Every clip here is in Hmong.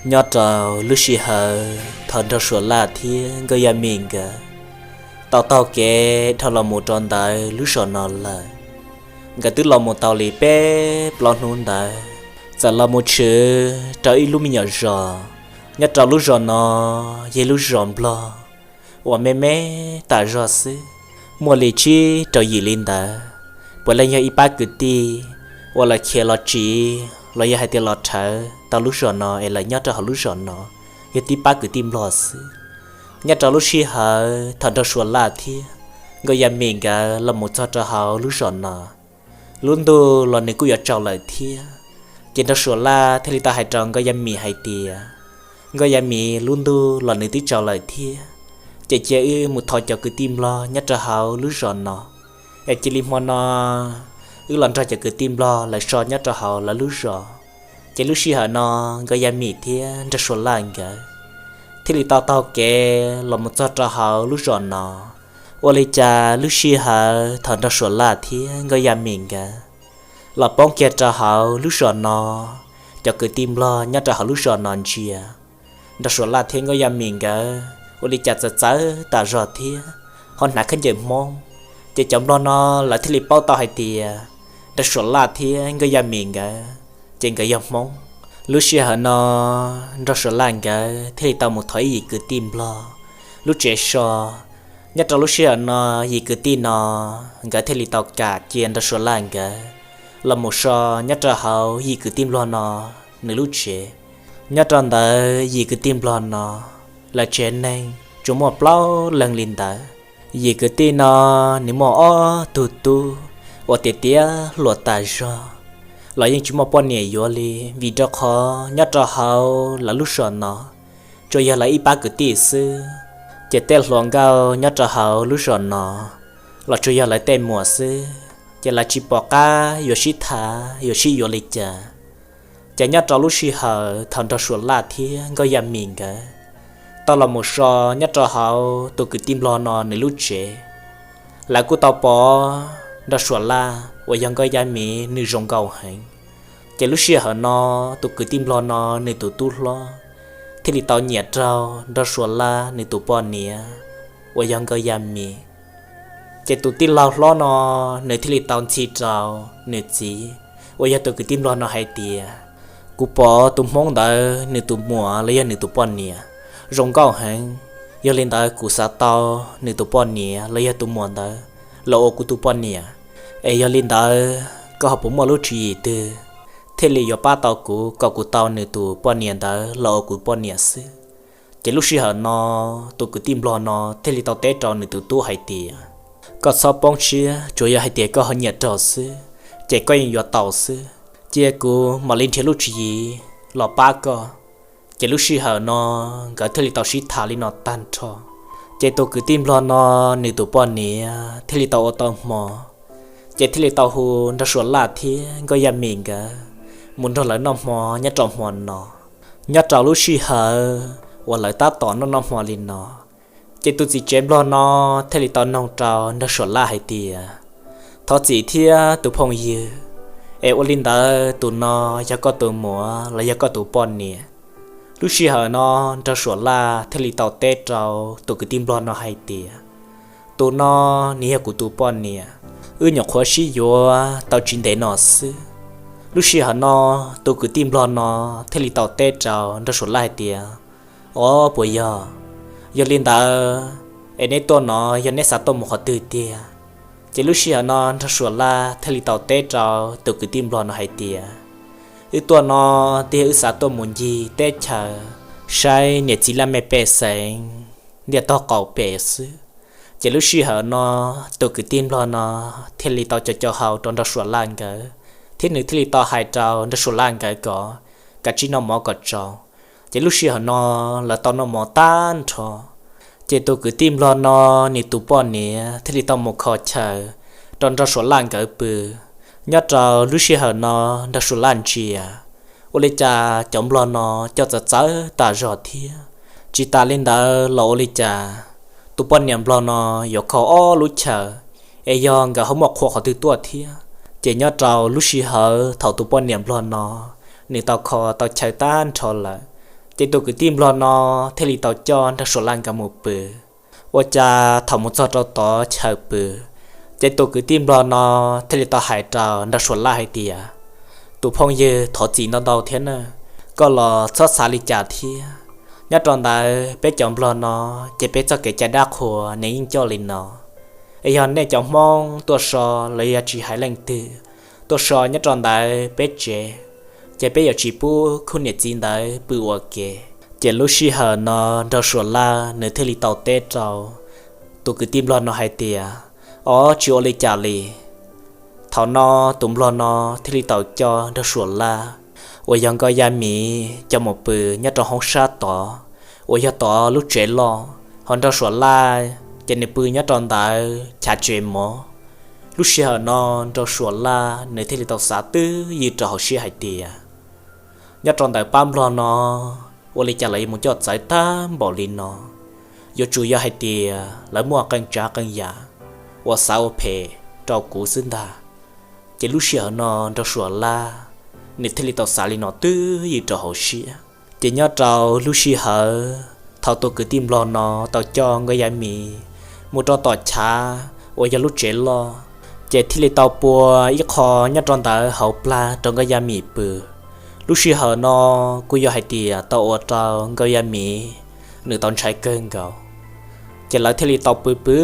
Nyob rau lub sij hawm thaum Nraug Suav Laj thiab Nkauj Yaj Mim nkawd tau taug kev dhau los mus rau ntawm lub zos no lawm, nkawd twb los mus tau li peb plaub hnub ntawd, txawm los mus tshwm rau ib lub me nyuam zos. Nyob rau lub zos no yog lub zos Nplog uas me me tas zog xwb, muaj li tsib rau yim li ntawd. Puav leej yog ib pab kwv tij uas lawv khiav los tsiv los yog hais tias los rhawv tau lub zos no es lawv nyob rau hauv lub zos no, yog tib pab kwv tij Nplog xwb. Nyob rau lub sij hawm thaum Nraug Suav Laj thiab Nkauj Yaj Mim nkawd los mus txog rau hauv lub zos no, lub ntuj los nws kuj yuav tsaus lawm thiab. Ces Nraug Suav Laj thiaj li tau hais rau Nkauj Yaj Mim hais tias, Nkauj Yaj Mim, lub ntuj los nws twb tsaus lawm thiab, ces cia wb mus thov cov kwv tij Nplog nyob rau hauv lub zos no, es cia li hmo no wb los nrog cov kwv tij Nplog lawv so nyob rau hauv lawv lub zos. Ces lub sij hawm no Nkauj Yaj Mim thiab Nraug Suav Laj nkawd thiaj li tau taug kev los mus txog rau hauv lub zos no. Ua li cas lub sij hawm thaum Nraug Suav Laj thiab Nkauj Yaj Mim nkawd los poob kiag rau hauv lub zos no, cov kwv tij Nplog nyob rau hauv lub zos no ntsia Nraug Suav Laj thiab Nkauj Yaj Mim nkawd ua li cas txawv txawv tas zog thiab ho hnav khaub ncaws Hmoob. Ces cov Nplog no lawv thiaj li paub tau hais tias Nraug Suav Laj thiab Nkauj Yaj Mim nkawd ces nkawd yog Hmoob. Lub sij hawm no Nraug Suav Laj nkawd thiaj li tau mus thov ib yim kwv tij Nplog lub tsev so. Nyob rau lub sij hawm no yim kwv tij no nkawd thiaj li tau kam cia Nraug Suav Laj nkawd los mus so nyob rau hauv yim kwv tij Nplog no nws lub tsev. Nyob rau ntawm yim kwv tij Nplog no, lawv tsev neeg tsuas muaj plaub leeg li ntawd. Yim kwv tij no nws muaj ob tug tub uas tiav tiav hluas tas zog, los yeej tsis muaj poj niam yuav li, vim rau qhov nyob rau hauv lawv lub zos no tsuas yog lawv ib pab kwv tij xwb. Ces tej hluas nkauj nyob rau hauv lub zos no los tsuas yog lawv tej muam xwb, ces lawv tsis pom qab yuav sib tham yuav sib yuav li cas. Ces nyob rau lub sij hawm thaum Nraug Suav Laj thiab Nkauj Yaj Mim nkawd tau los mus so nyob rau hauv tus kwv tij Nplog no nws lub tsev, lawv kuj tau pom Nraug Suav Laj uas yog Nkauj Yaj Mim nws zoo nkauj heev. Ces lub sij hawm no tus kwv tij Nplog no nws tus tub hlob thiaj li tau nyiam rau Nraug Suav Laj nws tus poj niam uas yog Nkauj Yaj Mim. Ces tus tij laug hlob no nws thiaj li tau ntxhi rau nws txiv uas yog tus kwv tij Nplog no hais tias, kuv pom tus Hmoob ntawd nws tus muam los yog nws tus poj niam zoo nkauj heev, yog li ntawd kuv xav tau nws tus poj niam los yog tus muam ntawd los ua kuv tus poj niam. Es yog li ntawd koj ho puas muaj lub tswv yim twg thiaj li yuav pab tau kuv kom kuv tau nws tus poj niam ntawd los ua kuv poj niam xwb? Ces lub sij hawm no tus kwv tij Nplog no thiaj li tau teb rau nws tus tub hais tias, koj txhob poob siab, tsuas yog hais tias koj ho nyiam raug xwb, ces koj yeej yuav tau xwb. Cia kuv mam li nrhiav lub tswv yim los pab koj. Ces lub sij hawm no nkawd thiaj li tau sib tham li no tag nrho. Ces tus kwv tij Nplog no nws tus poj niam thiaj li tau ua tau hmo, ces thiaj li tau hu Nraug Suav Laj thiab Nkauj Yaj Mim nkawd mus nrog lawv noj hmo nyob rau hmo no. Nyob rau lub sij hawm uas lawv tab tom noj noj hmo li no, ces tus txiv tsev Nplog no thiaj li tau noog rau Nraug Suav Laj hais tias, thov txim thiab tus phooj ywg, es ua li ntawd tus no yog koj tus muam los yog koj tus poj niam? Lub sij hawm no Nraug Suav Laj thiaj li tau teb rau tus kwv tij Nplog no hais tias, tus no nws yog kuv tus poj niam, wb nyuam qhuav sib yuav tau tsis ntev no xwb. Lub sij hawm no tus kwv tij Nplog no thiaj li tau teb rau Nraug Suav Laj hais tias, o, puas yog? Yog li ntawd es neb tuaj no yog neb xav tuaj mus qhov twg tiag? Ces lub sij hawm no Nraug Suav Laj thiaj li tau teb rau tus kwv tij Nplog no hais tias, wb tuaj no tiag wb xav tuaj mus ncig teb chaws, saib niam txiv laj mej pej xeem ntiaj teb qaum pem xwb. Ces lub sij hawm no tus kwv tij Nplog no thiaj li tau co co hau rau Nraug Suav Laj nkawd, thiab nws thiaj li tau hais rau Nraug Suav Laj nkawd kom kav tsij noj mov kom tsau. Ces lub sij hawm no lawv tau noj mov tag nrho, ces tus kwv tij Nplog no nws tus poj niam thiaj li tau mus kho chaw rau Nraug Suav Laj nkawd pw. Nyob rau lub sij hawm no Nraug Suav Laj ntsia, ua li cas cov Nplog no coj txawv txawv tas zog thiab. Tsis tas li ntawd los ua li cas tus poj niam Nplog no yuav kho ob lub chaw, es yog nkawd ho muaj qhua qhov twg tuaj thiab. Ces nyob rau lub sij hawm thaum tus poj niam Nplog no nws tau kho tau chaw tag nrho lawm, Ces tus kwv tij nplog no thiaj li tau coj Nraug Suam Laj nkawd mus pw. Ua cas thaum mus txog rau tod chaw pw, ces tus kwv tij nplog no thiaj li tau hais rau Nraug Suam Laj hais tias, tus phooj ywg, thov txim ntau ntau thiab na, koj los txhob xav li cas thiab. Nyob rau ntawd peb cov nplog no, ces peb txoj kev cai dab qhuas nws yeej coj li no. Es yog nej cov Hmoob tuaj so los yog tsis hais leej twg tuaj so nyob rau ntawd peb tsev, ces peb yuav tsis pub khub niam txiv ntawd pw ua ke. Ces lub sij hawm no Nraug Suam Laj nws thiaj li tau teb rau tus kwv tij nplog no hais tias, o, tsis ua li cas li. Thaum no tus nplog no thiaj li tau coj Nraug Suam Laj uas yog Nkauj Yaj Mim coj mus pw nyob rau hoob sab tod uas yog tod lub tsev loj, ho Nraug Suam Laj ces nws pw nyob rau ntawd chav tsev mov. Lub sij hawm no Nraug Suam Laj nws thiaj li tau xav twb ywm rau hauv siab hais tias, nyob rau ntawm pab nplog no, ua li cas lawv yuav mus coj txawv tag npaum li no? Yuav tsum yog hais tias lawv muaj qee tsav qee yam uas xav ua phem rau kuv xwb ntag. Ces lub sij hawm no Nraug Suam Laj nws thiaj li tau xav li no twb ywm rau hauv siab. Ces nyob rau lub sij hawm thaum tus kwv tij nplog no tau coj Nkauj Yaj Mim mus rau tom chav uas yog lub tsev loj, ces thiaj li tau pua ib qho nyob rau ntawd hauv plag rau Nkauj Yaj Mim pw. Lub sij hawm no kuj yog hais tias tau ua rau Nkauj Yaj Mim nws tau ntshai kawg nkaus. Ces lawv thiaj li tau pw pw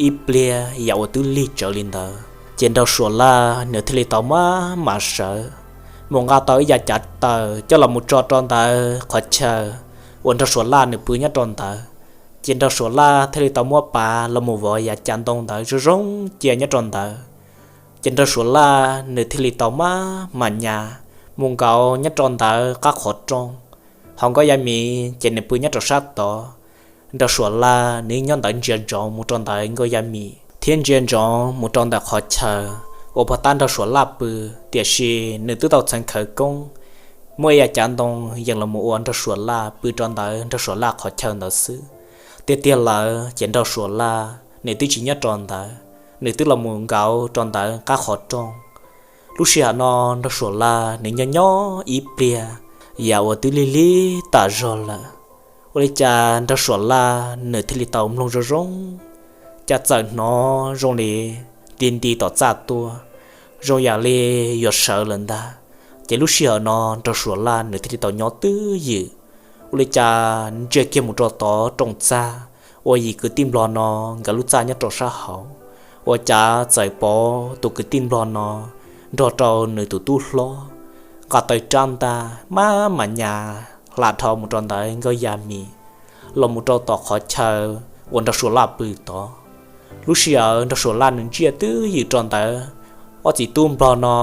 ib pliag yam uas twb lig tsawv li ntawd, ces Nraug Suam Laj nws thiaj li tau maj mam sawv mus nqa tau ib yav cav taws coj los mus tso rau ntawm qhov chaw uas Nraug Suam Laj nws pw nyob rau ntawd. Ces Nraug Suam Laj thiaj li tau muab pav los mus vov yav cav ntoo ntawd zoo zoo cia nyob rau ntawd. Ces Nraug Suam Laj nws thiaj li tau maj mam nyas mus nkaus nyob rau ntawm qab qhov rooj, ho Nkauj Yaj Mim ces nws pw nyob rau sab tod. Nraug Suam Laj nws nyob ntawd ntsia ntsoov mus rau ntawm Nkauj Yaj Mim thiab ntsia ntsoov mus rau ntawm qhov chaw uas pog tab Nraug Suam Laj pw, tiam sis nws twb tau txheev khawv koob muab ib yav cav ntoo yees los mus ua Nraug Suam Laj pw rau ntawm Nraug Suam Laj qhov chaw ntawd xwb. Tiag tiag lawm ces Nraug Suam Laj nws twb tsis nyob rau ntawd, nws twb los mus nkaus rau ntawm qab qhov rooj. Lub sij hawm no Nraug Suam Laj nws nyob nyob ib pliag yam uas twb lig lig tas zog lawm, ua li cas Nraug Suam Laj nws thiaj li tau mloog zoo zoo, cas txawm hnov zoo li nti nti tom txaj tuaj, zoo yam li yuav sawv lawm ntag. Ces lub sij hawm no Nraug Suam Laj nws thiaj li tau nyob twb ywm, ua li cas ntsia kiag mus rau tod rooj txaj uas yim kwv tij nplog no nkawd lub txaj nyob rau sab hauv, ua cas txawm pom tus kwv tij nplog no nrog rau nws tus tub hlob nqa tau rab ntaj maj mam nyas hla dhau mus rau ntawm Nkauj Yaj Mim los mus rau tom qhov chaw uas Nraug Suam Laj pw tod. Lub sij hawm Nraug Suam Laj nws ntsia twb ywm rau ntawd, ob txiv tub nplog no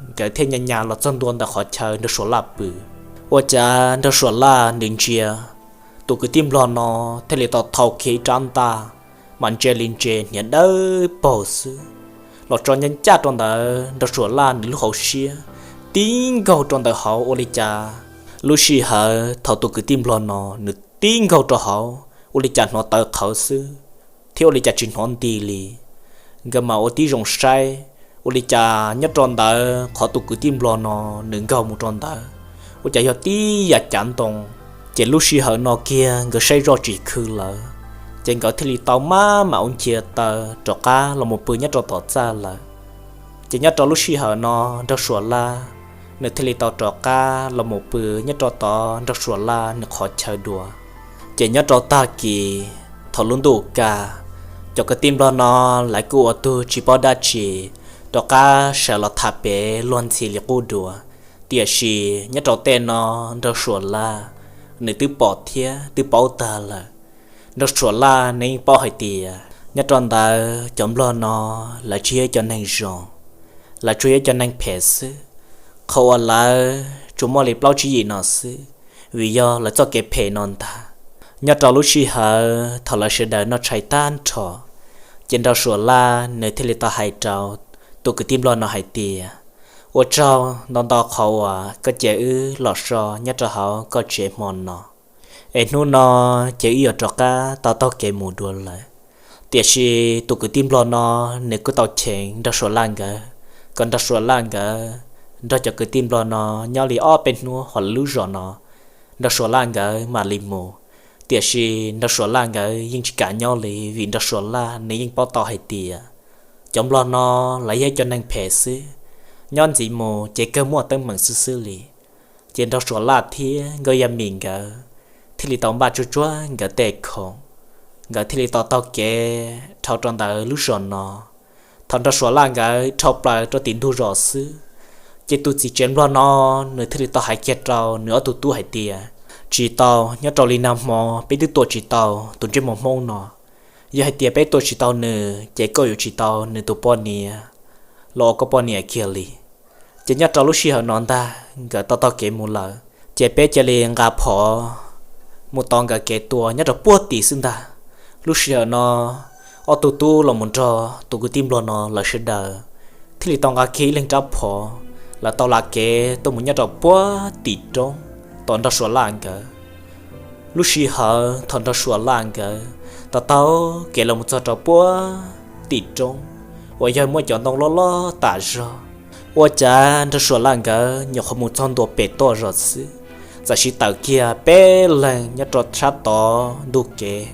nkawd thiaj nyas nyas los txog ntua ntawm qhov chaw Nraug Suam Laj pw. Ua cas Nraug Suam Laj nws ntsia, tus kwv tij nplog no thiaj li tau thau kiag ib rab ntaj mas ntse li ntse hniav dawb paug xwb los tso ncaj ncaj rau ntawm Nraug Suam Laj nws lub hauv siab, tib nkaug rau ntawm hauv ua li cas. Lub sij hawm thaum tus kwv tij nplog no nws tib nkaug rau hauv ua li cas hnov tawv qhawv xwb, thiab ua li cas tsis hnov nti li. Nkawd mas ua tib zoo saib, ua li cas nyob rau ntawd qhov tus kwv tij nplog no nws nkaug mus rau ntawd, ua cas yog tib yav cav ntoo. Ces lub sij hawm no kiag nkawd saib zoj tsis khw lawm, ces nkawd thiaj li tau maj mam ua nchias taw rov qab los mus pw nyob rau tom txaj lawm. Ces nyob rau lub sij hawm no Nraug Suam Laj nws thiaj li tau rov qab los mus pw nyob rau tom Nraug Suam Laj nws qhov chaw dua. Ces nyob rau tag kis thaum lub ntuj kaj, cov kwv tij nplog no lawv kuj ua tug tsis paub dab tsi, rov qab sawv los tham pem luag ntxhi li qub dua. Tiam sis nyob rau tej no Nraug Suam Laj nws twb pom thiab twb paub tag lawm. Nraug Suam Laj nws yeej paub hais tias nyob rau ntawd cov nplog no lawv tsis yog cov neeg zoo, lawv tsuas yog cov neeg phem xwb. Qhov uas lawv tsuas muaj li plaub tsib yim no xwb, vim yog lawv txoj kev phem no ntag. Nyob rau lub sij hawm thaum lawv sawv daws noj tshais tag nrho, ces Nraug Suam Laj nws thiaj li tau hais rau tus kwv tij nplog no hais tias, ua tsaug ntau ntau qhov uas koj cia wb los so nyob rau hauv koj tsev hmo no. Es hnub no ces wb yuav rov qab tau taug kev mus dua lawm. Tiam sis tus kwv tij nplog no nws kuj tau cheem Nraug Suam Laj nkawd, kom Nraug Suam Laj nkawd nrog cov kwv tij nplog no nyob li ob peb hnub hauv lawv lub zos no, Nraug Suav Laj nkawd mam li mus. Tiam sis Nraug Suav Laj nkawd yeej tsis kam nyob li, vim Nraug Suav Laj nws yeej paub tau hais tias cov nplog no lawv yog cov neeg phem xwb, nyob ntxiv mus ces kawg muaj teeb meem xwb xwb li. Ces Nraug Suav Laj thiab Nkauj Yaj Mim nkawd thiaj li tau npaj tsuag tsuag nkawd tej khoom, nkawd thiaj li tau taug kev dhau rau ntawm lub zos no. Thaum Nraug Suav Laj nkawd dhau plaws rau tim ntug zos xwb, ces tus txiv tsev nplog no nws thiaj li tau hais kiag rau nws ob tug tub hais tias, tsis tau, nyob rau li nag hmo peb twb tua tsis tau tus ntsej muag Hmoob no. Yog hais tias peb tua tsis tau nws ces koj yuav tsis tau nws tus poj niam los ua koj poj niam kiag li. Ces nyob rau lub sij hawm no ntag nkawd tau taug kev mus lawm, ces peb cia li nqa phom mus tos nkawd kev tua nyob rau puag tim xwb ntag. Lub sij hawm no ob tug tub los mus nrog tus kwv tij nplog no lawv sawv daws thiaj li tau nqa kiag ib leeg rab phom, lawv tau la kev tuaj mus nyob rau puag tim roob tos Nraug Suav Laj nkawd. Lub sij hawm thaum Nraug Suav Laj nkawd tau taug kev los mus txog rau puag tim roob uas yog muaj cov ntoo loj loj tas zog, ua cas Nraug Suav Laj nkawd nyuam qhuav mus txog ntua pem toj zos xwb, txawm siv tawm kiag peb leeg nyob rau sab tod ntug kev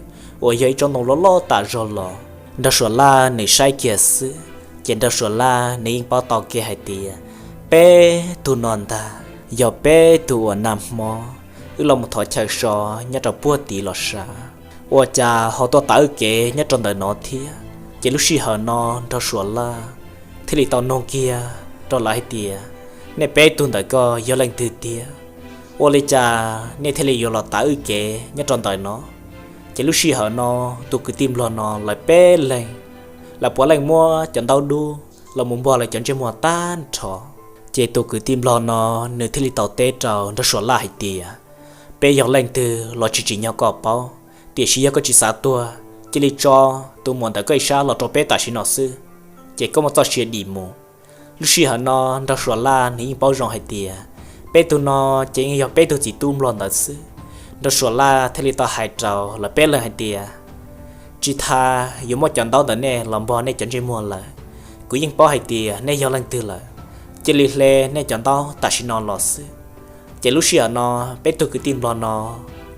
uas yog ib tsob ntoo loj loj tas zog los. Nraug Suav Laj nws saib kiag xwb, ces Nraug Suav Laj nws yeej paub tau kiag hais tias peb tug no ntag yog peb tug uas nag hmo wb los mus thov chaw so nyob rau puag tid los sav, ua cas ho tuaj tav wb kev nyob rau ntawm no thiab. Ces lub sij hawm no Nraug Suav Laj thiaj li tau nug kiag rau lawv hais tias, nej peb tug ntawm ko yog leej twg tiag? Ua li cas nej thiaj li yuav los tav wb kev nyob rau ntawm no? Ces lub sij hawm no tus kwv tij nplog no lawv peb leeg, lawv puav leej muab cov ntaub dub los mus npog lawv cov ntsej muag tag nrho. Ces tus kwv tij nplog no nws thiaj li tau teb rau Nraug Suav Laj hais tias, peb yog leej twg los tsis tsim nyog koj paub, tiam sis yog koj tsis xav tuag, cia li tso tus muam ntawm koj ib sab los rau peb tam sim no xwb, ces koj muaj txoj sia dim mus. Lub sij hawm no Nraug Suav Laj nws yeej paub zoo hais tias peb tug no ces yeej yog peb tug txiv tub nplog ntawd xwb. Nraug Suav Laj thiaj li tau hais rau lawv peb leeg hais tias, tsis tas yuav muab cov ntaub ntawm nej los npog nej cov ntsej muag lawm, kuv yeej paub hais tias nej yog leej twg lawm, cia li hle nej cov ntaub tam sim no los xwb. Ces lub sij hawm no peb tug kwv tij nplog no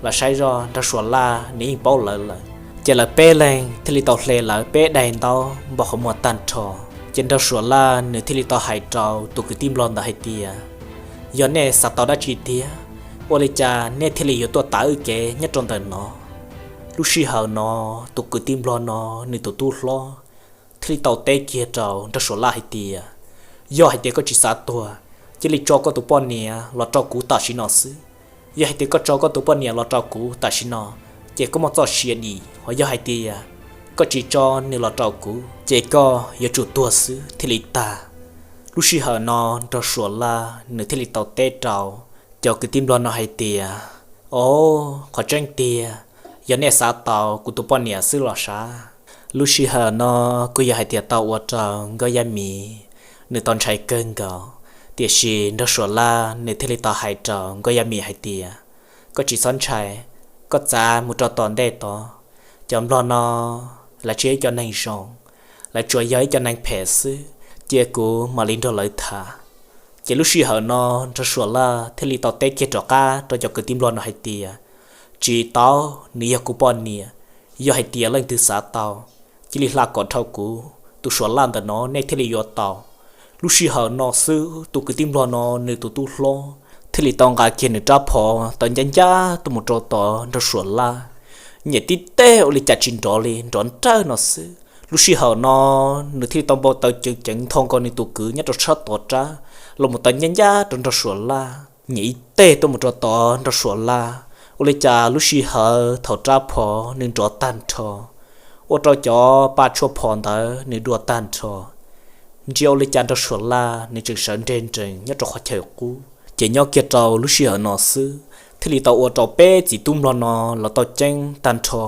lawv saib zoj Nraug Suav Laj nws yeej paub lawv lawm, ces lawv peb leeg thiaj li tau hle lawv peb daim ntaub npog qhov muag tag nrho. Ces Nraug Suav Laj nws thiaj li tau hais rau tus kwv tij nplog ntawd hais tias, yog nej xav tau dab tsi tiag, ua li cas nej thiaj li yuav tuaj tav wb kev nyob rau ntawm no? Lub sij hawm no tus kwv tij nplog no nws tus tub hlob thiaj li tau teb kiag rau Nraug Suav Laj hais tias, yog hais tias koj tsis xav tuag, cia li tso koj tus poj niam los rau kuv tam sim no xwb. Yog hais tias koj tso koj tus poj niam los rau kuv tam sim no, ces koj muaj txoj sia dim, ho yog hais tias koj tsis tso nws los rau kuv ces koj yuav tsum tuag xwb thiaj li tag. Lub sij hawm no Nraug Suav Laj nws thiaj li tau teb rau cov kwv tij nplog no hais tias, o, qhov tseeb tiag, yog nej xav tau kuv tus poj niam xwb los sav. Lub sij hawm no kuj yog hais tias tau ua rau Nkauj Yaj Mim nws tau ntshai kawg nkaus, tiam sis Nraug Suav Laj nws thiaj li tau hais rau Nkauj Yaj Mim hais tias, koj tsis txhob ntshai, koj txav mus rau tom ntej tod, cov nplog no lawv tsis yog ib co neeg zoo, lawv tsuas yog ib co neeg phem xwb, cia kuv mam li nrog lawv tham. Ces lub sij hawm no Nraug Suav Laj thiaj li tau teb kiag rov qab rau cov kwv tij nplog no hais tias, tsis tau, nws yog kuv poj niam, yog hais tias leej twg xav tau, cia li hla kom dhau kuv tus Suav Laj ntawm no nej thiaj li yuav tau. Lub sij hawm no xwb tus kwv tij nplog no nws tus tub hlob thiaj li tau nqa kiag nws rab phom tawm ncaj ncaj tuaj mus rau tom Nraug Suav Laj, nyiam tib teg ua li cas tsis nrov li, nrov nrawj no xwb. Lub sij hawm no nws thiaj li tau npau taws ceev ceev ntho nkaus nws tus kwv nyob rau sab tod rab los mus tawm ncaj ncaj rau Nraug Suav Laj, nyiam ib teg tuaj mus rau tom Nraug Suav Laj. Ua li cas lub sij hawm thaum rab phom nws nrov tag nrho, ua rau cov pa tshuaj phom ntawd nws dua tag nrho, ntsia ua li cas Nraug Suav Laj nws tseem sawv nreg nrees nyob rau qhov chaw qub. Ces nyob kiag rau lub sij hawm no xwb thiaj li tau ua rau peb txiv tub nplog no los tau ceeb tag nrho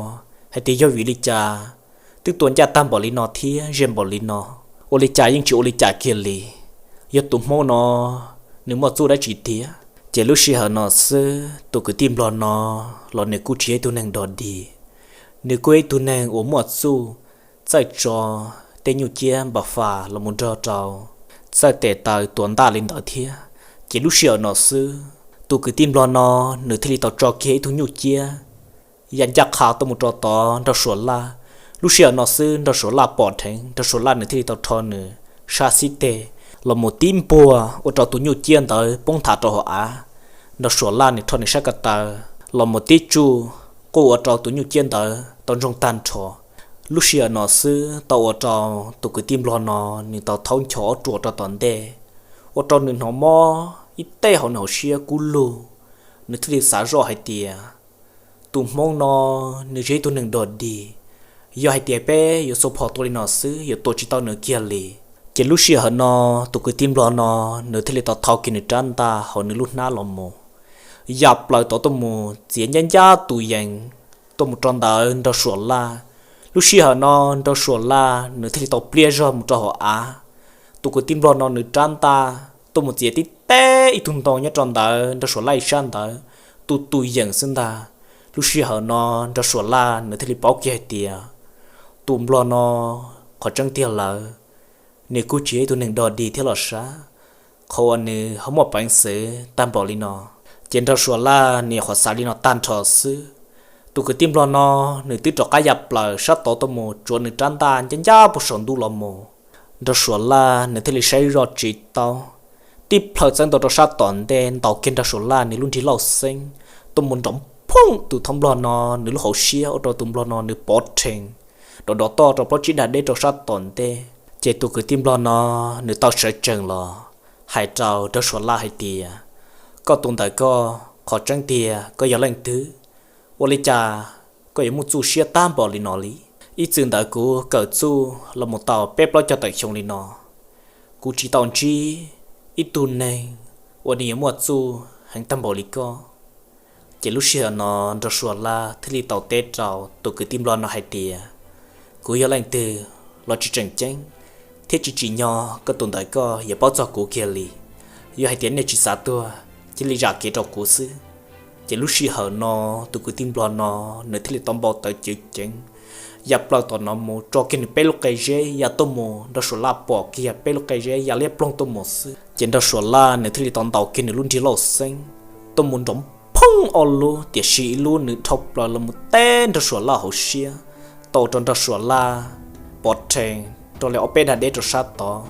hais tias yog vim li cas twb tua ncaj tag npaum li no thiab ze npaum li no, ua li cas yeej tsis ua li cas kiag li, yog tus Hmoob no nws muaj txuj dab tsi tiag. Ces lub sij hawm no xwb tus kwv tij nplog no los nws kuj tsis yog ib tug neeg dog dig, nws kuj yog ib tug neeg uas muaj txuj, txawj tso tej nyuj ciab npa fas los mus nrog rau txawj tes taw tua ntaj li ntawd thiab. Ces lub sij hawm no xwb Tus kwv tij nplog no nws thiaj li tau tso kiag ib tug nyuj ciab ya ncaj qha tuaj mus rau tod nraug Suav Laj. Lub sij hawm no xwb nraug Suav Laj pom dheev, nraug Suav Laj nws thiaj li tau rho nws sab xib teg los mus tib npuag ua rau tus nyuj ciab ntawd poob nthav rau hauv av. Nraug Suav Laj nws rho nws sab ko taw los mus tib tsuj quj ua rau tus nyuj ciab ntawd tau ntsoog tag nrho. Lub sij hawm no xwb tau ua rau tus kwv tij nplog no nws tau thaub ncho ob ruam rau tom ntej, ua rau nws hnov mob ib teg hauv nws hauv siab kub lug. Nws thiaj li xav zoj hais tias, tus Hmoob no nws yog ib tug neeg dog dig, yog hais tias peb yuav xuas phom tua li no xwb yuav tua tsis tau nws kiag li. Ces lub sij hawm no tus kwv tij nplog no nws thiaj li tau thau kiag nws rab ntaj hauv nws lub hnab los mus ya plaws tod tuaj mus txiav ncaj ncaj tus yees tuaj mus rau ntawd nraug Suav Laj. Lub sij hawm no nraug Suav Laj nws thiaj li tau pliaj zog mus rau hauv av. Tus kwv tij nplog no nws rab ntaj tuaj mus txiav tib teb ib tug ntoo nyob rau ntawd nraug Suav Laj ib sab ntawd, tus tus yees xwb ntag. Lub sij hawm no nraug Suav Laj nws thiaj li paub kiag hais tias, tus nplog no qhov tseeb tiag lawm, nws kuj tsis yog ib tug neeg dog dig thiab los sav, qhov uas nws ho muaj peev xwm tag npaum li no. Ces nraug Suav Laj nws qhuav xav li no tag nrho xwb, tus kwv tij nplog no nws twb rov qab ya plaws sab tod tuaj mus tsuav nws rab ntaj ncaj ncaj puag saum ntuj los mus. Nraug Suav Laj nws thiaj li saib zoj tsis tau, tib plhaw txeeb ntua rau sab tom ntej ntaus kiag nraug Suav Laj nws lub nrig lauj xeeb tuaj mus nrov phooj tus thab nplog no nws lub hauv siab ua rau tus nplog no nws pov rhees dov dov toj rau plaub tsib dag deb rau sab tom ntej. Ces tus kwv tij nplog no nws tau sawv tsees los hais rau nraug Suav Laj hais tias, koj tus ntawm koj qhov tseeb tiag koj yog leej twg? Ua li cas koj yuav muaj txuj siab tag npaum li no li? Ib txwm ntawd kuv kawm txuj los mus tau peb plaub caug tawm xyoo li no, kuv tsis tau ntsib ib tug neeg uas nws yuav muaj txuj heev tag npaum li koj. Ces lub sij hawm no nraug Suav Laj thiaj li tau teb rau tus kwv tij nplog no hais tias, kuv yog leej twg los tsis tseem ceeb, thiab tsis tsim nyog koj tus ntawm koj yuav paub txog kuv kiag li. Yog hais tias nej tsis xav tuag, cia li zam kev rau kuv xwb. Ces lub sij hawm no tus kwv tij nplog no nws thiaj li tau npau taws ceev ceev ya plaws tom no mus tso kiag nws peb lub qe zeb ya tuaj mus, nraug Suav Laj pom kiag peb lub qe zeb ya liab ploog tuaj mus xwb. Ces nraug Suav Laj nws thiaj li tau ntaus kiag nws lub nrig lauj xeeb tuaj mus nrov phooj ob lub, tiam sis ib lub nws dhau plaws los mus teb nraug Suav Laj hauv siab, tau ua rau nraug Suav Laj pov rhees rau li ob peb dag deb rau sab tod,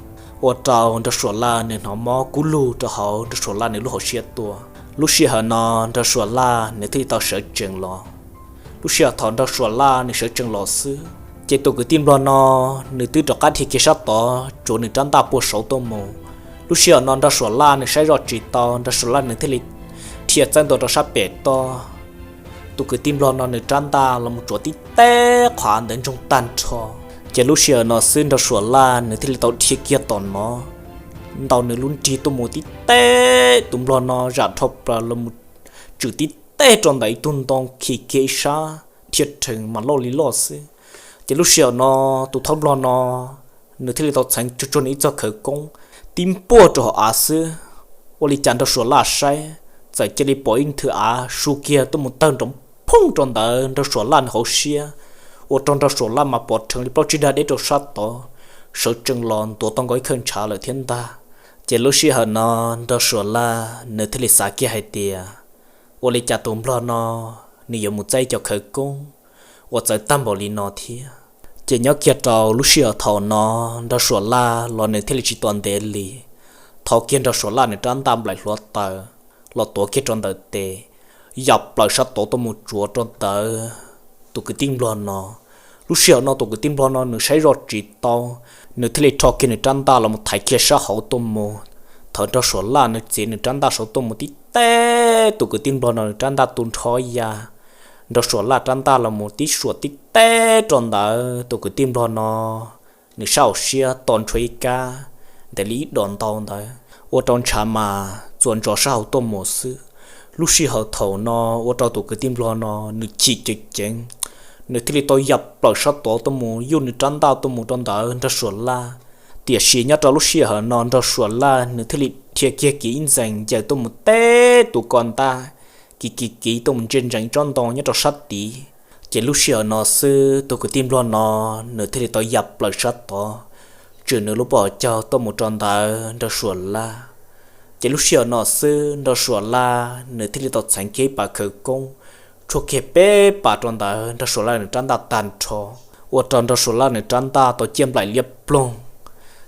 ua rau nraug Suav Laj nws hnov mob kub lug rau hauv nraug Suav Laj nws lub hauv siab tuaj. Lub sij hawm no nraug Suav Laj nws thiaj li tau sawv tsees los. Lub sij hawm thaum nraug Suav Laj nws sawv tsees los xwb, ces tus kwv tij nplog no nws twb rov qab dhia kiag sab tod tsuav nws rab ntaj puag saud tuaj mus. Lub sij hawm no nraug Suav Laj nws saib zoj tsis tau, nraug Suav Laj nws thiaj li dhia txawb ntua rau sab pem toj. Tus kwv tij nplog no nws rab ntaj los mus tsuav tib teb qhov av ntawd ntsoog tag nrho. Ces lub sij hawm no xwb nraug Suav Laj nws thiaj li tau dhia kiag tom no, ntaus nws lub nrig tuaj mus tib teb, tus nplog no zam dhau plaws los mus tswm tib teg rau ntawm ib tug ntoo khi kiag ib sab, dhia rhees mas loj li loj xwb. Ces lub sij hawm no tus thab nplog no nws thiaj li tau txheev tsuag tsuag nws ib txoj khawv koob tib npuaj rau hauv av xwb. Ua li cas nraug Suav Laj saib, txawm cia li pom ib nthwv av su kiag tuaj mus tawg nrov phooj rau ntawd nraug Suav Laj nws hauv siab, ua rau nraug Suav Laj mas pov rhees li plaub tsib dag deb rau sab tod, sawv tsees los ntuav tau nkaus ib khawb ntshav lawm thiab ntag. Ces lub sij hawm no nraug Suav Laj nws thiaj li xav kiag hais tias, ua li cas tus nplog no nws yuav mus txaij cov khawv koob uas txawv tag npaum li no thiab. Ces nyob kiag rau lub sij hawm thaum no nraug Suav Laj los nws thiaj li tsis tos ntev li, thau kiag nraug Suav Laj nws rab ntaj nplaim hluav taws los tuav kiag rau ntawm tes, ya plaws sab tod tuaj mus tsuav rau ntawd tus kwv tij nplog no. Lub sij hawm no tus kwv tij nplog no nws saib zoj tsis tau, nws thiaj li rho kiag nws rab ntaj los mus thaiv kiag sab hauv tuaj mus. Thaum nraug Suav Laj nws txiav nws rab ntaj saud tuaj mus tib teb, tus kwv tij nplog no nws rab ntaj tu nrho ya, nraug Suav Laj rab ntaj los mus tib suam tib teb rau ntawd tus kwv tij nplog no nws sab hauv siab to nrhuav ib kab ntev li ib dos ntau ntawd, ua rau ntshav mas txuas ntsos sab hauv tuaj mus xwb. Lub sij hawm thaum no ua rau tus kwv tij nplog no nws chim ceev ceev, nws thiaj li tau ya plaws sab tod tuaj mus yuj nws rab ntaj tuaj mus rau ntawd nraug Suav Laj. Tiam sis nyob rau lub sij hawm no nraug Suav Laj nws thiaj li dhia kiag kiv ib ntxees ncaws tuaj mus teb tus ko ntaj, kiv kiv kiv tuaj mus ntsia ntsees tsob ntoo nyob rau sab tid. Ces lub sij hawm no xwb tus kwv tij nplog no nws thiaj li tau ya plaws sab tod, tswm nws lub pob caug tuaj mus rau ntawd nraug Suav Laj. Ces lub sij hawm no xwb Nraug Suam Laj nws thiaj li tau txheev kiag ib pas khawv koob, tshuab kiag peb pas rau ntawd Nraug Suam Laj nws rab ntaj tag nrho, ua rau Nraug Suam Laj nws rab ntaj tau ciaj nplaim liab ploog.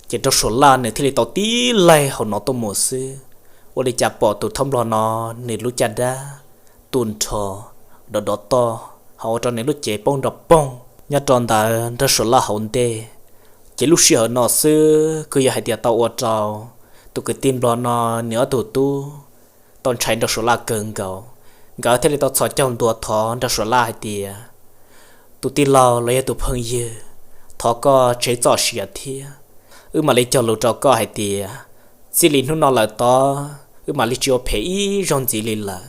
Ces Nraug Suam Laj nws thiaj li tau tib laig hauv no tuaj mus xwb, ua li cas pom tus thab nplog no nws lub caj dab tu nrho, dov dov toj, ho ua rau nws lub cev poob nrov poog nyob rau ntawd Nraug Suam Laj hauv ntej. Ces lub sij hawm no xwb kuj yog hais tias tau ua rau tus kwv tij nplog no nws ob tug tub tau ntshai Nraug Suam Laj kawg nkaus. Nkawd thiaj li tau txhos caug ntua thov Nraug Suam Laj hais tias, tus tij laug los yog tus phooj ywg, thov koj tseg txoj sia thiab, wb mam li cog lus rau koj hais tias, txij li hnub no lawm tod wb mam li tsis ua phem ib zaug ntxiv li lawm.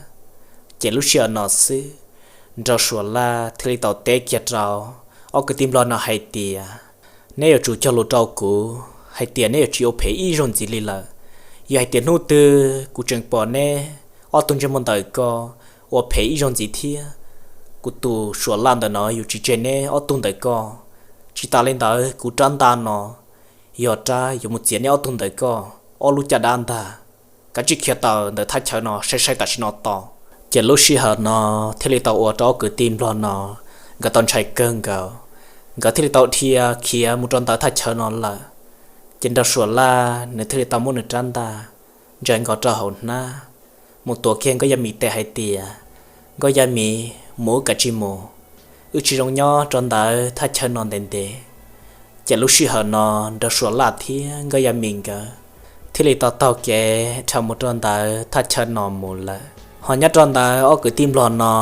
Ces lub sij hawm no xwb Nraug Suam Laj thiaj li tau teb kiag rau ob kwv tij nplog no hais tias, neb yuav tsum cog lus rau kuv hais tias neb yuav tsis ua phem ib zaug ntxiv li lawm. Yog hais tias hnub twg kuv tseem pom neb ob tug ntsej muag ntawm ko ua phem ib zaug ntxiv thiab, kuv tus Suam Laj ntawm no yuav tsis tseg neb ob tug ntawm ko. Tsis tas li ntawd kuv rab ntaj no yog rab yuav mus txiav neb ob tug ntawm ko ob lub caj dab ntag. Kav tsij khiav tawm ntawm thaj chaw no sai sai tam sim no tos. Ces lub sij hawm no thiaj li tau ua rau ob kwv tij nplog no nkawd tau ntshai kawg nkaus, nkawd thiaj li tau dhia khiav mus rau ntawm thaj chaw no lawm. Ces Nraug Suam Laj nws thiaj li tau muab nws rab ntaj ntsaws nkaus rau hauv hnab, mus tuav kiag Nkauj Yaj Mim tes hais tias, Nkauj Yaj Mim, mus wb kav tsij mus, wb tsis zoo nyob rau ntawm thaj chaw no ntev ntev. Ces lub sij hawm no Nraug Suam Laj thiab Nkauj Yaj Mim nkawd thiaj li tau taug kev dhau mus rau ntawm thaj chaw no mus lawm. Ho nyob rau ntawm ob kwv tij nplog no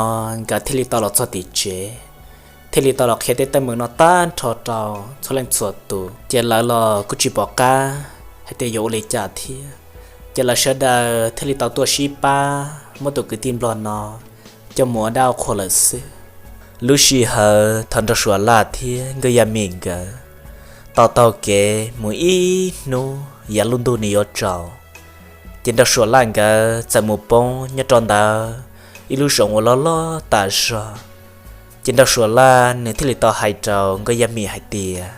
nkawd thiaj li tau los txog tim tsev, thiaj li tau los qhia tej teeb meem no tag nrho rau txhua leej txhua tus. Ces lawv los kuj tsis pom qab hais tias yuav ua li cas thiab. Ces lawv sawv daws thiaj li tau tuaj sib pab muab tus kwv tij nplog no coj mus ua dab ua qhua lawm xwb. Lub sij hawm thaum Nraug Suam Laj thiab Nkauj Yaj Mim nkawd tau taug kev mus ib hnub yav lub ntuj nws yuav tsaus, ces Nraug Suam Laj nkawd txawm mus poob nyob rau ntawm ib lub zoov uas loj loj tas zog. Ces Nraug Suam Laj nws thiaj li tau hais rau Nkauj Yaj Mim hais tias,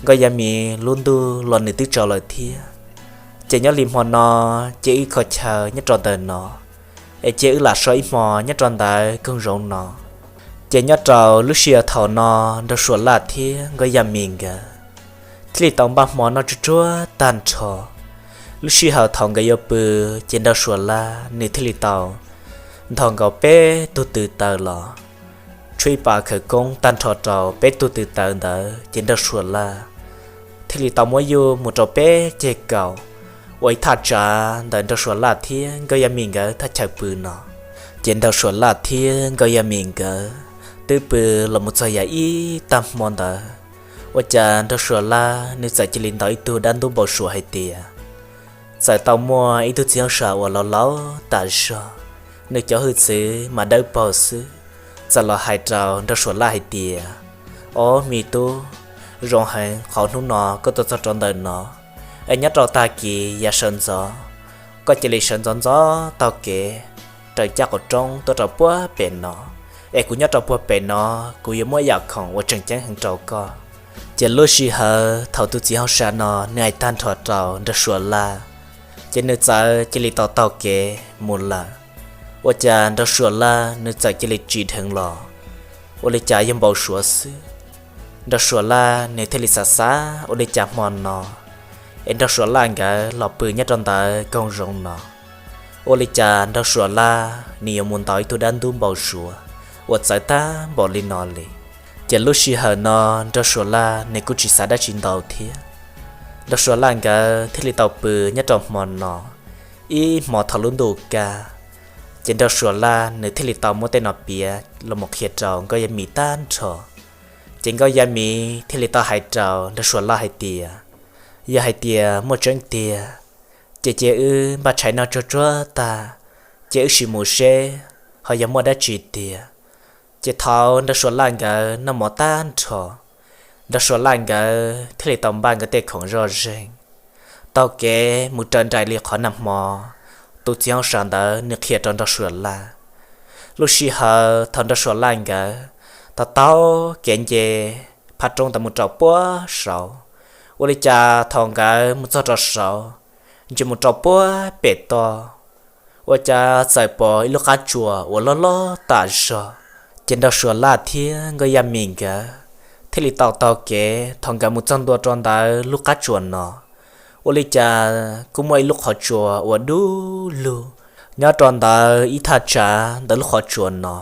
Nkauj Yaj Mim, lub ntuj los nws twb tsaus lawm thiab, ces nyob li hmo no cia wb kho chaw nyob rau ntawm no, es cia wb lam so ib hmo nyob rau ntawm koog zoov no. Ces nyob rau lub sij hawm thaum no Nraug Suam Laj thiab Nkauj Yaj Mim nkawd thiaj li tau npaj hmo noj tsuag tsuag tag nrho. Lub sij hawm thaum nkawd yuav pw, ces Nraug Suam Laj nws thiaj li tau nthos nkaus peb tug tw taws los, tshuab ib pas khawv koob tag nrho rau peb tug tw taws ntawd, ces Nraug Suam Laj thiaj li tau muab yuj mus rau peb ceg kaum ua ib thaj tsav ntawm Nraug Suam Laj thiab Nkauj Yaj Mim nkawd thaj chaw pw no. Ces Nraug Suam Laj thiab Nkauj Yaj Mim nkawd twb pw los mus txog yam ib tag hmo ntawd, ua cas Nraug Suam Laj nws txawm cia li ntaus ib tug dab ntub npau suav hais tias, txawm tau muaj ib tug txiv hauj sam uas laus laus tas zog, nws cov hwj txwv mas dawb paug xwb, txawm los hais rau Nraug Suam Laj hais tias, ob me tub, zoo heev qhov hnub no koj tuaj txog rau ntawm no, es nyob rau tag kis yav sawv ntxov koj cia li sawv ntxov ntxov taug kev raws caj qaum roob tuaj rau puag pem no, es kuv nyob rau puag pem no, kuv yuav muab ib yam khoom uas tseem ceeb heev rau koj. Ces lub sij hawm thaum tus txiv hauj sam no nws hais tag nrho rau Nraug Suam Laj, ces nws txawm cia li tau taug kev mus lawm. Ua cas Nraug Suam Laj nws txawm cia li tsim dheev los, ua li cas yog npau suav xwb. Nraug Suam Laj nws thiaj li xav xav ua li cas hmo no es Nraug Suam Laj nkawd los pw nyob rau ntawm koog zoov no, ua li cas Nraug Suam Laj nws yuav mus ntaus ib tug dab ntub npau suav uas txawv tag npaum li no li. Ces lub sij hawm no Nraug Suam Laj nws kuj tsis xav dab tsi ntau thiab. Nraug Suam Laj nkawd thiaj li tau pw nyob rau hmo no, ib hmo thaum lub ntuj kaj, ces Nraug Suam Laj nws thiaj li tau muab tej no piav los mus qhia rau Nkauj Yaj Mim tag nrho. Ces Nkauj Yaj Mim thiaj li tau hais rau Nraug Suam Laj hais tias, yog hais tias muaj tseeb tiag, ces cia wb npaj tshais noj tsuag tsuag tag, ces wb sim mus seb ho yog muaj dab tsi tiag. Ces thaum Nraug Suam Laj nkawd noj mov tag nrho, Nraug Suam Laj nkawd thiaj li tau npaj nkawd tej khoom zoj zeeg, taug kev mus raws nraim li qhov nag hmo tus txiv hauj sam ntawd nws qhia rau Nraug Suam Laj. Lub sij hawm thaum Nraug Suam Laj nkawd taug taug kev nce phab roob ntawd mus rau puag saud, ua li cas thaum nkawd mus txog rau saud, ntsia mus rau puag pem toj, ua cas txawm pom ib lub qab tsuas uas loj loj tas zog. Ces Nraug Suav Laj thiab Nkauj Yaj Mim nkawd thiaj li tau taug kev thaum nkawd mus txog ntua rau ntawm lub qab tsuas no. Ua li cas kuj muaj ib lub qhov tsua uas dub lug nyob rau ntawm ib thaj tsam ntawm lub qhov tsua no,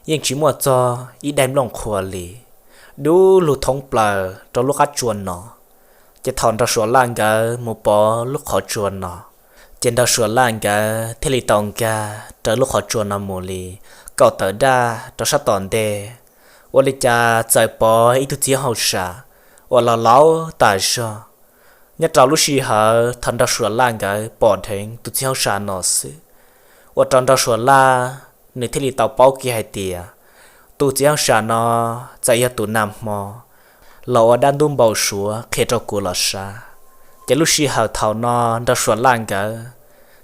yeej tsis muaj txog ib daim nplooj qhuav li, dub lug thoob plaws rau lub qab tsua no. Ces thaum Nraug Suav Laj nkawd mus pom lub qhov tsua no, ces Nraug Suav Laj nkawd thiaj li tau nkag raws lub qhov tsua no mus li kaum tawm daj rau sab tom ntej. Ua li cas txawm pom ib tug txiv hauj sam uas laus laus tas zog. Nyob rau lub sij hawm thaum Nraug Suav Laj nkawd pom dheev tus txiv hauj sam no xwb, ua rau Nraug Suav Laj nws thiaj li tau paub kiag hais tias tus txiv hauj sam no txawm yog tus nag hmo los ua dab ntub npau suav qhia rau kuv los sav. Ces lub sij hawm thaum no Nraug Suav Laj nkawd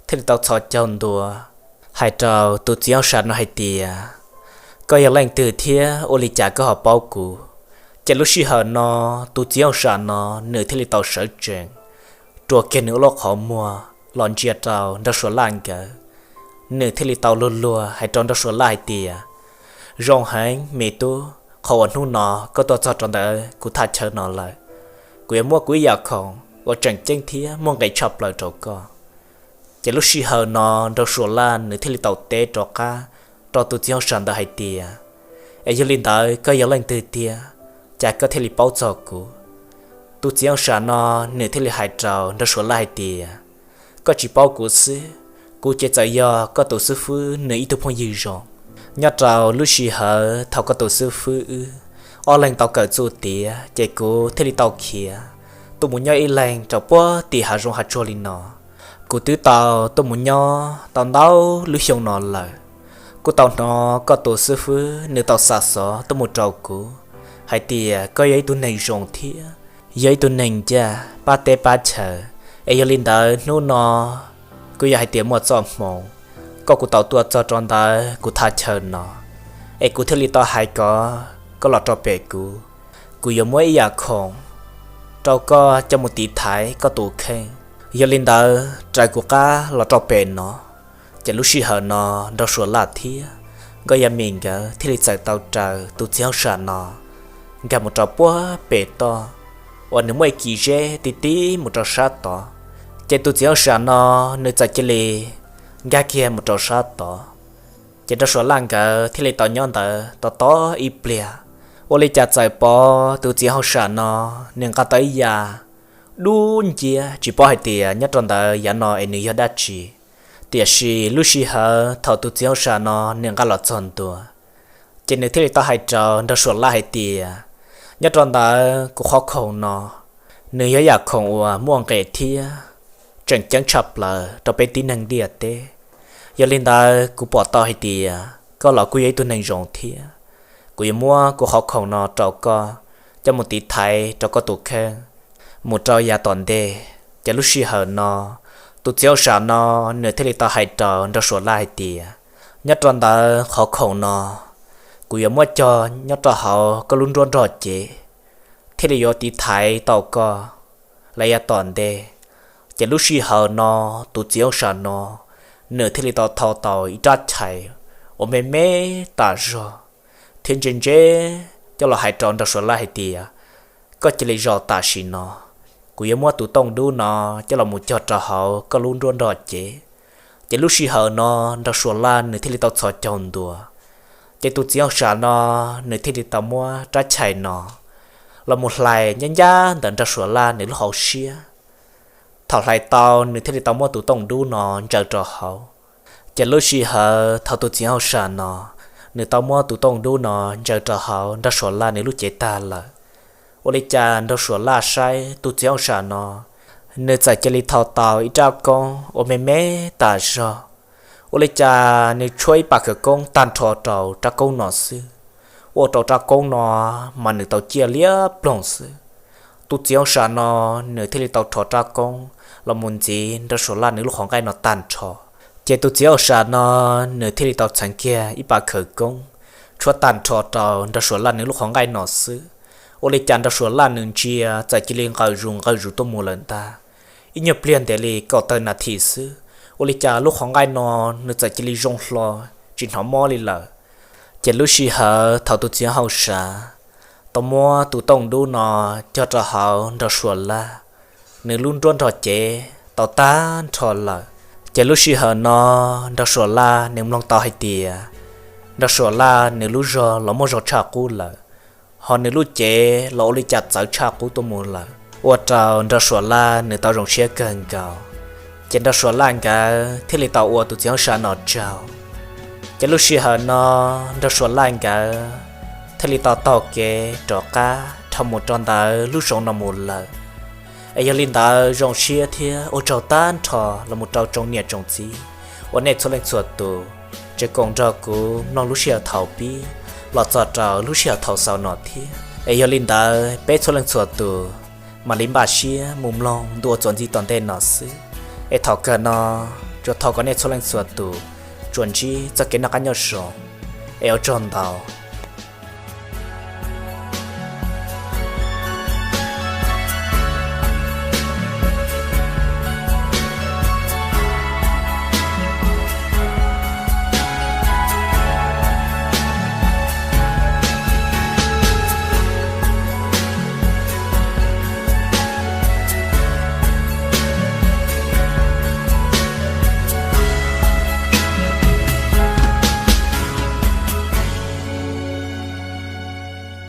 thiaj li tau txhos caug ntua hais rau tus txiv hauj sam no hais tias, koj yog leej twg thiab ua li cas koj ho paub kuv? Ces lub sij hawm no tus txiv hauj sam no nws thiaj li tau sawv tsees, rua kiag nws ua lub qhov muag los ntsia rau Nraug Suav Laj nkawd. Nws thiaj li tau luag luag hais rau Nraug Suav Laj hais tias, zoo heev me tub, qhov uas hnub no koj tuaj txog rau ntawm kuv thaj chaw no lawm, kuv yuav muab kuv ib yam khoom uas tseem ceeb thiab muaj nqis tshaj plaws rau koj. Ces lub sij hawm no Nraug Suav Laj nws thiaj li tau teb rov qab rau tus txiv hauj sam ntawd hais tias, es yog li ntawd koj yog leej twg tiag, cas koj thiaj li paub txog kuv? Tus txiv hauj sam no nws thiaj li hais rau Nraug Suav Laj hais tias, koj tsis paub kuv xwb, kuv ces txawm yog koj tus xib fwb nws ib tug phooj ywg zoo. Nyob rau lub sij hawm thaum koj tus xib fwb wb ob leeg tau kawm txuj tiav ces kuv thiaj li tau khiav tuaj mus nyob ib leeg rau puag tim hav zoov hav tsuag li no. Kuv twb tau tuaj mus nyob tau ntau lub xyoo no lawm. Kuj tau hnov koj tus xib fwb nws tau xa xov tuaj mus rau kuv hais tias koj yog ib tug neeg zoo thiab yog ib tug neeg ncaj pab teb pab chaw. Es yog li ntawd hnub no kuj yog hais tias muaj txoj hmoo, koj kuj tau tuaj txog rau ntawm kuv thaj chaw no, es kuv thiaj li tau hais kom koj los rau pem kuv. Kuv yuav muab ib yam khoom rau koj coj mus tiv thaiv koj tus kheej. Yog li ntawd raws kuv qab los rau pem no. Ces lub sij hawm no Nraug Suav Laj thiab Nkauj Yaj Mim nkawd thiaj li txawm tau raws tus txiv hauj sam no nkag mus rau puag pem toj uas nws muaj ib kis zeb ti ti mus rau sab tod. Ces tus txiv hauj sam no nws txawm cia li nkag kiag mus rau sab tod. Ces Nraug Suav Laj nkawd thiaj li tau nyob ntawd tos tos ib pliag, ua li cas txawm pom tus txiv hauj sam no nws nqa tau ib yam dub nciab tsis paub hais tias nyob rau ntawd yav no es nws yog dab tsi. Tiam sis lub sij hawm thaum tus txiv hauj sam no nws nqa los txog ntua, ces nws thiaj li tau hais rau Nraug Suav Laj hais tias, nyob rau ntawm kuv qhov khoom no, nws yog yam khoom uas muaj nqis thiab tseem ceeb tshaj plaws rau peb tib neeg ntiaj teb. Yog li ntawd kuv pom tau hais tias koj los kuj yog ib tug neeg zoo thiab, kuv yuav muab kuv qhov khoom no rau koj coj mus tiv thaiv rau koj tus kheej mus rau yav tom ntej. Ces lub sij hawm no tus txiv hauj sam no nws thiaj li tau hais rau Nraug Suav Laj hais tias, nyob rau ntawm qhov khoom no, kuv yuav muab cog nyob rau hauv koj lub nruab nrog cev, thiaj li yuav tiv thaiv tau koj los yav tom ntej. Ces lub sij hawm no tus txiv hauj sam no nws thiaj li tau thau tau ib rab chais uas me me tas zog thiab ntse ntse coj los hais rau Nraug Suav Laj hais tias, koj cia li zaum tam sim no, kuv yuav muab tus tooj dub no coj los mus cog rau hauv koj lub nruab nrog cev. Ces lub sij hawm no Nraug Suav Laj nws thiaj li tau txhos caug ntua. Ces tus txiv hauj sam no nws thiaj li tau muab rab chais no los mus hlais ncaj ncaj ntawm Nraug Suav Laj nws lub hauv siab. Thaum hlais tau nws thiaj li tau muab tus tooj dub no ntsaws rau hauv. Ces lub sij hawm thaum tus txiv hauj sam no nws tau muab tus tooj dub no ntsaws rau hauv Nraug Suav Laj nws lub cev tag lawm, ua li cas Nraug Suav Laj saib tus txiv hauj sam no nws txawm cia li thau tau ib rab koob uas me me tas zog. Ua li cas nws tshuab ib pas khawv koob tag nrho rau rab koob no xwb, ua rau rab koob no mas nws tau ciaj liab ploog xwb. Tus txiv hauj sam no nws thiaj li tau rho rab koob los mus ntxiv Nraug Suav Laj nws lub qhov nqaij no tag nrho. Ces tus txiv hauj sam no nws thiaj li tau txheev kiag ib pas khawv koob tshuab tag nrho rau Nraug Suav Laj nws lub qhov nqaij no xwb, ua li cas Nraug Suav Laj nws ntsia txawm cia li nqawm zus nqawm zus tuaj mus lawm ntag. Ib nyuag pliag ntev li kaum tawm nas this xwb, ua li cas lub qhov nqaij no nws txawm cia li zoo hlo, tsis hnov mob li lawm. Ces lub sij hawm thaum tus txiv hauj sam tau muab tus tooj dub no cog rau hauv Nraug Suav Laj, nws lub nruab nrog cev tau tag nrho lawm. Ces lub sij hawm no Nraug Suav Laj nws mloog tau hais tias Nraug Suav Laj nws lub zog los muaj zog tshaj qub lawm, ho nws lub cev los ua li cas txawv tshaj qub tuaj mus lawm, ua rau Nraug Suav Laj nws tau zoo siab kawg nkaus. Ces Nraug Suav Laj nkawd thiaj li tau ua tus txiv hauj sam no tsaug. Ces lub sij hawm no Nraug Suav Laj nkawd thiaj li tau taug kev rov qab dhau mus rau ntawm lub zoov no mus lawm. Es yog li ntawd zoo siab thiab ua tsaug tag nrho los mus rau tsoom niam tsoom txiv uas nej txhua leej txhua tus tseem koom nrog kuv mloog lub sij hawm thaum pib los txog rau lub sij hawm thaum xaus no thiab. Es yog li ntawd peb txhua leej txhua tus mam li npaj siab mus mloog ntu ua txuas ntxiv tom ntej no xwb. Es thaum kawg no tsuas thov kom nej txhua leej txhua tus tsuas ntsib txoj kev noj qab nyob zoo, es ua tsaug ntau.